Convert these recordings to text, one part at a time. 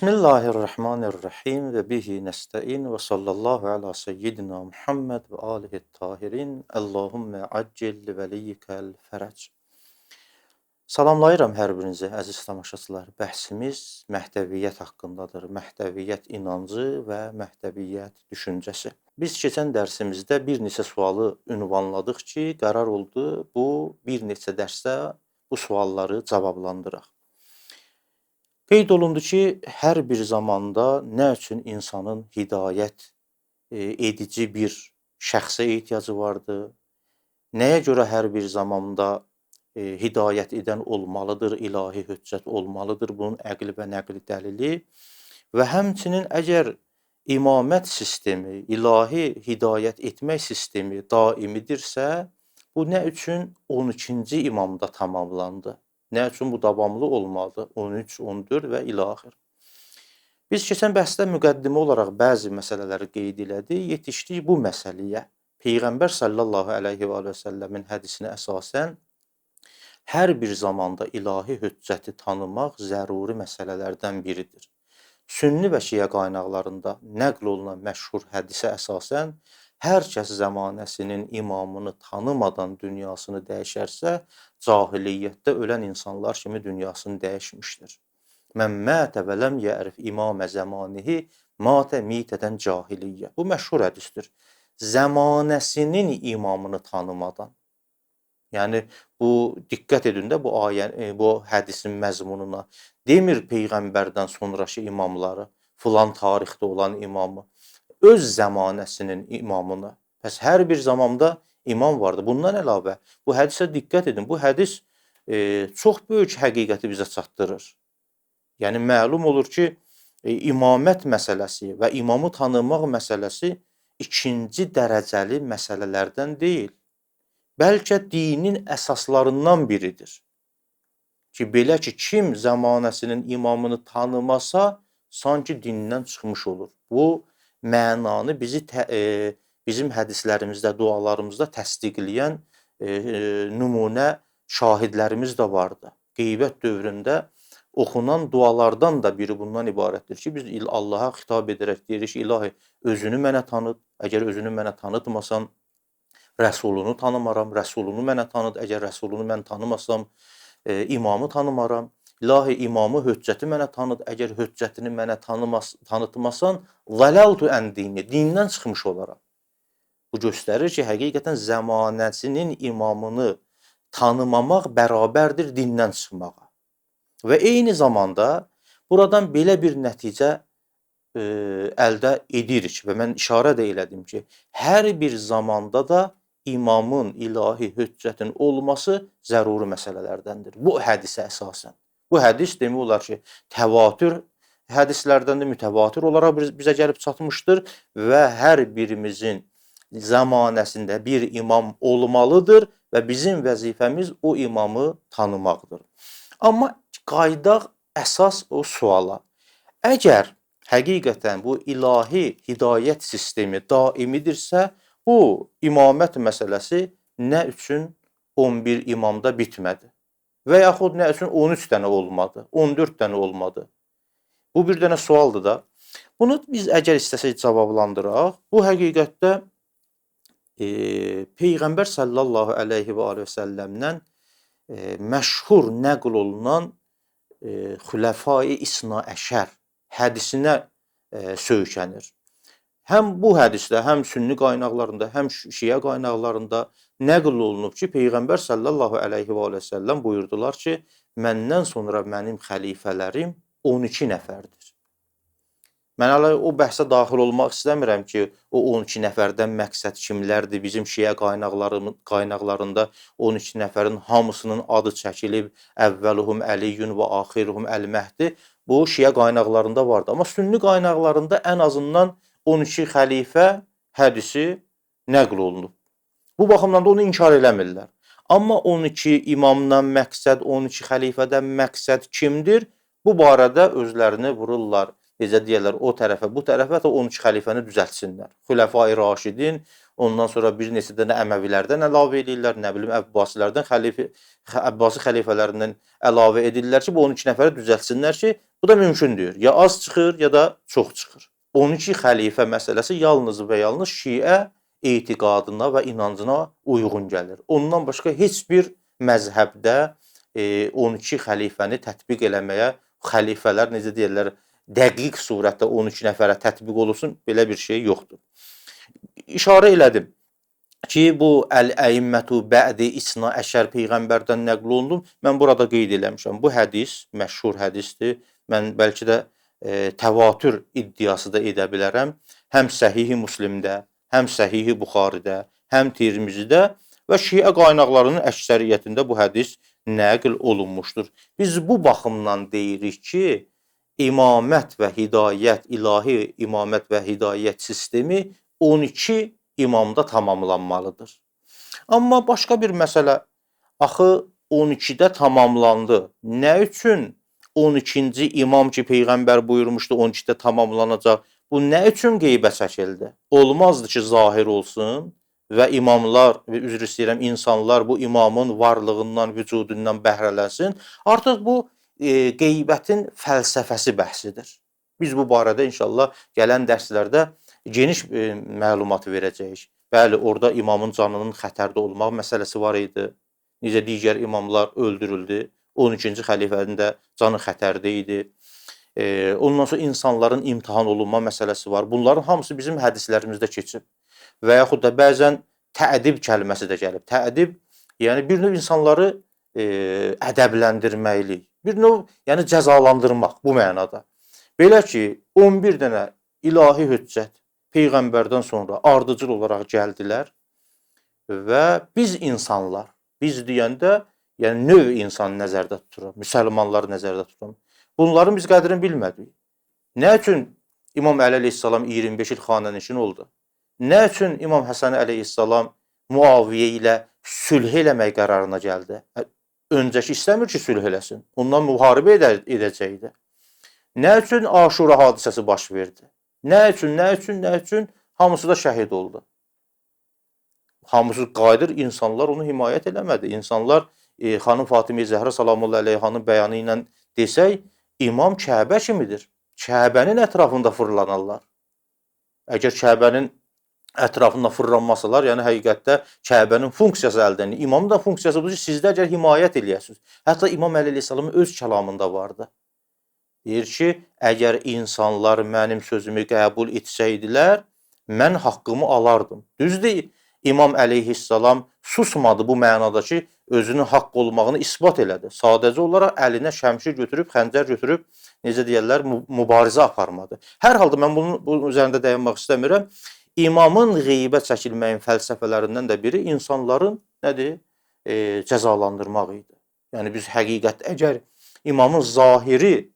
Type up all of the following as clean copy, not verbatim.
Bismillahirrahmanirrahim və bihi nəstəin və sallallahu ala seyyidina Muhammed və alihi tahirin. Allahümme accil li veliyikel fərəc. Salamlayıram hər birinizi, əziz tamaşaçılar. Bəhsimiz məhdəviyyət haqqındadır. Məhdəviyyət inancı və məhdəviyyət düşüncəsi. Biz keçən dərsimizdə bir neçə sualı ünvanladıq ki, qərar oldu bu bir neçə dərsdə bu sualları cavablandıraq. Qeyd olundu ki, hər bir zamanda nə üçün insanın hidayət edici bir şəxsə ehtiyacı vardı, nəyə görə hər bir zamanda hidayət edən olmalıdır, ilahi hüccət olmalıdır, bunun əqli və nəqli dəlili və həmçinin əgər imamət sistemi, ilahi hidayət etmək sistemi daimidirsə, bu nə üçün 12-ci imamda tamamlandı? Nə üçün bu davamlı olmalıdır? 13, 14 və ilaxır. Biz keçən bəhsdə müqəddimə olaraq bəzi məsələləri qeyd elədik, yetişdik bu məsələyə. Peyğəmbər sallallahu əleyhi və səlləmin hədisinə əsasən hər bir zamanda ilahi hüccəti tanımaq zəruri məsələlərdən biridir. Sünni və şiə qaynaqlarında nəql olunan məşhur hədisə əsasən hər kəs zəmanəsinin imamını tanımadan dünyasını dəyişərsə, cahiliyyətdə ölən insanlar kimi dünyasını dəyişmişdir. Mən mətə və ləm yərif imamə zəmanihi matə mitədən cahiliyyə. Bu məşhur hədisdir. Zəmanəsinin imamını tanımadan. Yəni bu diqqət edin də bu ayə, bu hədisin məzmununa. Demir peyğəmbərdən sonrakı imamları, filan tarixdə olan imamı, öz zəmanəsinin imamını. Pəs hər bir zamanda imam vardı. Bundan əlavə bu hədisə diqqət edin. Bu hədis çox böyük həqiqəti bizə çatdırır. Yəni məlum olur ki, imamət məsələsi və imamı tanımaq məsələsi ikinci dərəcəli məsələlərdən deyil. Bəlkə dinin əsaslarından biridir. Ki, belə ki, kim zəmanəsinin imamını tanımasa, sanki dindən çıxmış olur. Bu mənanı bizi bizim hədislərimizdə, dualarımızda təsdiqləyən nümunə şahidlərimiz də vardı. Qeybət dövründə oxunan dualardan da biri bundan ibarətdir ki, biz Allaha xitab edərək deyirik ki, ilahi, özünü mənə tanıt, əgər özünü mənə tanıtmasan, Rəsulunu tanımaram, Rəsulunu mənə tanıt, əgər Rəsulunu mən tanımasam, imamı tanımaram. İlahi, imamı, hüccəti mənə tanıt, əgər hüccətini mənə tanıtmasan, zəlaltu ən dini, dindən çıxmış olaram. Bu göstərir ki, həqiqətən zəmanəsinin imamını tanımamaq bərabərdir dindən çıxmağa. Və eyni zamanda buradan belə bir nəticə əldə edirik və mən işarə də elədim ki, hər bir zamanda da imamın, ilahi hüccətin olması zəruri məsələlərdəndir. Bu hədisə əsasən. Bu hədis demək olar ki, təvatür hədislərdəndir, mütəvatir olaraq bizə gəlib çatmışdır və hər birimizin zəmanəsində bir imam olmalıdır və bizim vəzifəmiz o imamı tanımaqdır. Amma qayıdaq əsas o suala. Əgər həqiqətən bu ilahi hidayət sistemi daimidirsə, bu imamət məsələsi nə üçün 11 imamda bitmədi? Və yaxud nə üçün 13 dənə olmadı, 14 dənə olmadı? Bu bir dənə sualdır da. Bunu biz əgər istəsək cavablandıraq, bu həqiqətdə Peyğəmbər sallallahu əleyhi və alihi və səlləmdən məşhur nəql olunan Xüləfai İsna Əşər hədisinə söykənir. Həm bu hədisdə, həm sünni qaynaqlarında, həm şiə qaynaqlarında nəql olunub ki, Peyğəmbər sallallahu əleyhi və səlləm buyurdular ki, məndən sonra mənim xəlifələrim 12 nəfərdir. Mən hələ o bəhsə daxil olmaq istəmirəm ki, o 12 nəfərdən məqsəd kimlərdir? Bizim şiə qaynaqlarında 12 nəfərin hamısının adı çəkilib, əvvəluhum Əliyyün və axiruhum Əl-Məhdi. Bu şiə qaynaqlarında vardı. Amma sünni qaynaqlarında ən azından 12 xəlifə hədisi nəql olunub. Bu baxımdan da onu inkar eləmirlər. Amma 12 imamdan məqsəd, 12 xəlifədən məqsəd kimdir? Bu barədə özlərini vururlar. Necə deyirlər, o tərəfə, bu tərəfə də 12 xəlifəni düzəltsinlər. Xüləfai Raşidin, Ondan sonra bir neçə dənə Əməvilərdən əlavə eləyirlər, nə bilim Əbbasilərdən, Əbbasi xəlifələrindən əlavə edirlər ki, bu 12 nəfəri düzəltsinlər ki, bu da mümkün deyil. Ya az çıxır, ya da çox çıxır. 12 xəlifə məsələsi yalnız və yalnız şiə etiqadına və inancına uyğun gəlir. Ondan başqa heç bir məzhəbdə 12 xəlifəni tətbiq eləməyə xəlifələr, necə deyirlər, dəqiq surətdə 12 nəfərə tətbiq olunsun, belə bir şey yoxdur. İşarə elədim ki, bu əl-əimmətu bə'di isna əşər peyğəmbərdən nəql olundu. Mən burada qeyd eləmişəm. Bu hədis məşhur hədisdir. Mən bəlkə də təvatür iddiası da edə bilərəm. Həm Səhih-i Müslimdə, həm Səhih-i Buxaridə, həm Tirmizidə və şiə qaynaqlarının əksəriyyətində bu hədis nəql olunmuşdur. Biz bu baxımdan deyirik ki, imamət və hidayət, ilahi imamət və hidayət sistemi 12 imamda tamamlanmalıdır. Amma başqa bir məsələ, axı 12-də tamamlandı. Nə üçün 12-ci imam ki, Peyğəmbər buyurmuşdu 12-də tamamlanacaq, bu nə üçün qeybə çəkildi? Olmazdı ki, zahir olsun və imamlar, üzr istəyirəm, insanlar bu imamın varlığından, vücudundan bəhrələnsin. Artıq bu qeybətin fəlsəfəsi bəhsidir. Biz bu barədə inşallah gələn dərslərdə geniş məlumat verəcəyik. Bəli, orada imamın canının xətərdə olmaq məsələsi var idi. Necə digər imamlar öldürüldü. 12-ci xəlifənin də canı xətərdə idi. Ondan sonra insanların imtahan olunma məsələsi var. Bunların hamısı bizim hədislərimizdə keçib. Və yaxud da bəzən təədib kəlməsi də gəlib. Təədib, yəni bir növ insanları ədəbləndirməklik, bir növ yəni cəzalandırmaq bu mənada. Belə ki, 11 dənə ilahi hüccət Peyğəmbərdən sonra ardıcıl olaraq gəldilər və biz insanlar, biz deyəndə, yəni növ insan nəzərdə tuturam, müsəlmanları nəzərdə tuturam. Bunların biz qədrini bilmədik. Nə üçün İmam Əli əleyhissalam 25 il xanənişin oldu? Nə üçün İmam Həsən əleyhissalam Muaviyə ilə sülh eləmək qərarına gəldi? Öncəki istəmir ki, sülh eləsin. Ondan müharibə edəcəkdi. Nə üçün Aşura hadisəsi baş verdi? Nə üçün, nə üçün, nə üçün? Hamısı da şəhid oldu. Hamısı qayıdır, insanlar onu himayət eləmədi. İnsanlar xanım Fatimə Zəhra salamullah əleyhanın bəyanı ilə desək, İmam Kəbə kimidir. Kəbənin ətrafında fırlanarlar. Əgər Kəbənin ətrafında fırlanmasalar, yəni həqiqətdə Kəbənin funksiyası əldən. İmamın da funksiyası budur ki, sizdə əgər himayət eləyəsiniz. Hətta İmam Əli əleyhissalamın öz kəlamında vardı. Deyir ki, əgər insanlar mənim sözümü qəbul etsəydilər, mən haqqımı alardım. Düzdür, İmam əleyhissalam susmadı bu mənada ki, özünün haqq olmağını isbat elədi. Sadəcə olaraq əlinə şəmşir götürüb, xəncər götürüb, necə deyərlər, mübarizə aparmadı. Hər halda mən bunun üzərində dayanmaq istəmirəm. İmamın qeybə çəkilməyin fəlsəfələrindən də biri insanların nədir? Cəzalandırmaq idi. Yəni biz həqiqət əgər imamın zahiri,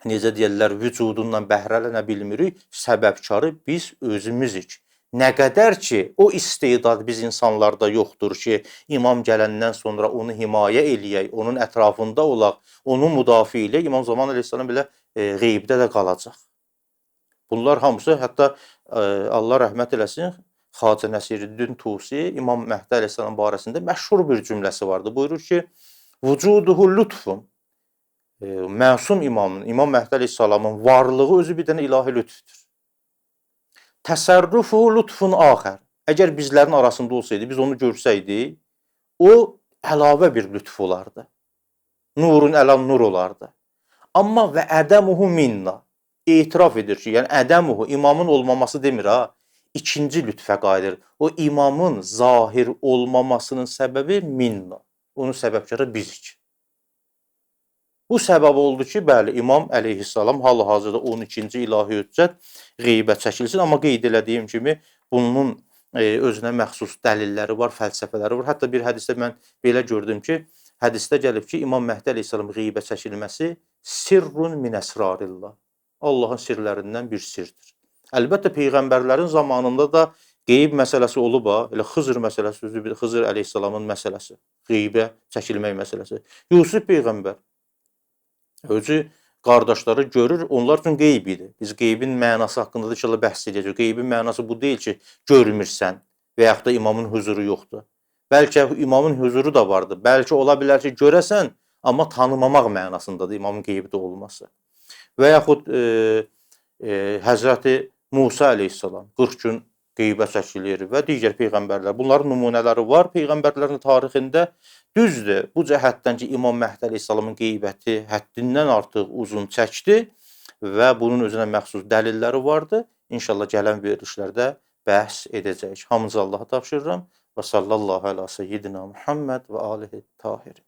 necə deyərlər, vücudundan bəhrələnə bilmirik, səbəbkarı biz özümüzük. Nə qədər ki, o istedad biz insanlarda yoxdur ki, imam gələndən sonra onu himayə eləyək, onun ətrafında olaq, onu müdafiə eləyək, İmam Zaman əleyhissalam belə qeybdə də qalacaq. Bunlar hamısı, hətta Allah rəhmət eləsin, Xacə Nəsirüddin Tusi İmam Məhdi əleyhissalam barəsində məşhur bir cümləsi vardı. Buyurur ki, vücuduhu lütfun. Məsum imamın, İmam Məhdi əleyhissalamın varlığı özü bir dənə ilahi lütfdür. Təsərrüfu lütfun axər. Əgər bizlərin arasında olsaydı, biz onu görsəydik, o əlavə bir lütf olardı. Nurun əlan nur olardı. Amma və ədəmuhu minna. Etiraf edir ki, yəni ədəmuhu, imamın olmaması demir ha, ikinci lütfə qayıdır. O imamın zahir olmamasının səbəbi minna. Onun səbəbkarı bizik. Bu səbəb oldu ki, bəli, İmam əleyhissalam hal-hazırda 12-ci ilahi hüccət qeybə çəkilsin. Amma qeyd elədiyim kimi bunun özünə məxsus dəlilləri var, fəlsəfələri var. Hətta bir hədisdə mən belə gördüm ki, hədisdə gəlib ki, İmam Məhdi əleyhissalam qeybə çəkilməsi sirrun min əsrarillah. Allahın sirlərindən bir sirdir. Əlbəttə, peyğəmbərlərin zamanında da qeyb məsələsi olub, ha, elə Xızır məsələsi, Xızır əleyhissalamın məsələsi, qeybə çəkilmək məsələsi. Yusuf peyğəmbər özü qardaşları görür, onlar üçün qeyb idi. Biz qeybin mənası haqqında da inşallah bəhs edəcəyik. Qeybin mənası bu deyil ki, görmürsən. Və yaxud da imamın hüzuru yoxdur. Bəlkə imamın hüzuru da vardır. Bəlkə ola bilər ki, görəsən, amma tanımamaq mənasındadır imamın qeybdə olması. Və yaxud Həzrəti Musa əleyhissalam 40 gün qeybə çəkilir və digər peyğəmbərlər. Bunların nümunələri var peyğəmbərlərin tarixində. Düzdür, bu cəhətdən ki, İmam Məhdi əleyhissalamın qeybəti həddindən artıq uzun çəkdi və bunun özünə məxsus dəlilləri vardı. İnşallah gələn verilişlərdə bəhs edəcəyik. Hamınızı Allaha tapşırıram. Və sallallahu əla seyyidina Muhammed və alihi tahirin.